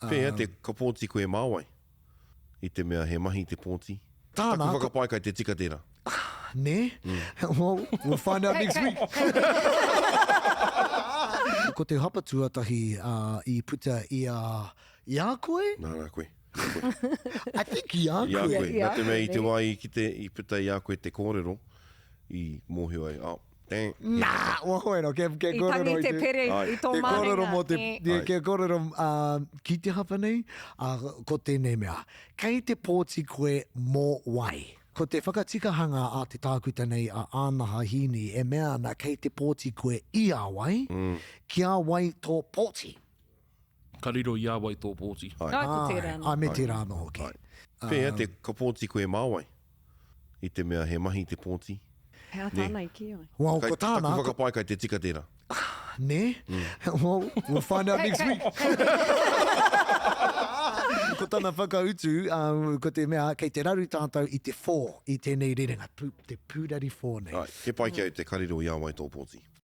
Pēhea te ka pōti koe mā wai? I te mea he mahi te pōti. Tāna, Taku whakapae kai te tika tērā. Nē? Well, we'll find out next week. Ko te hapa tuatahi i puta i a, i a koe? Nā, nā koe. I think i a koe. I a koe. Nā te mea i te wā i kite, i puta i a koe te kōrero, i mōhio ai, oh, dang. Nā, well, hoi no, kia, kia I kōrero tangi te pere i tō Kia māringa. kōrero mō te, yeah, kia kōrero ki te hapa nei, ko tēnei mea. Kei te pōti koe mō wai? Ko te whakatikahanga a te tākuta nei a Ānaha Hīni e mea ana kei te pōti koe i a wai, ki a wai tō pōti? Ka riro i a wai tō pōti? Āe. Āe, ko tērā anō. Āe, me tērā anō hoki. Pēhea te ka pōti koe mā wai? I te mea he mahi te pōti. He aha tāna i kī ai? Well, ko tāna. Taku whakapae kai te tika tērā. Nē? Well, we'll find out next week. Ko tana whakautu, ko te mea, kei te raru tātou i te for i tēnei rerenga, te pūrari for nei. Āe, he pai ki au te ka riro i a wai tō pōti.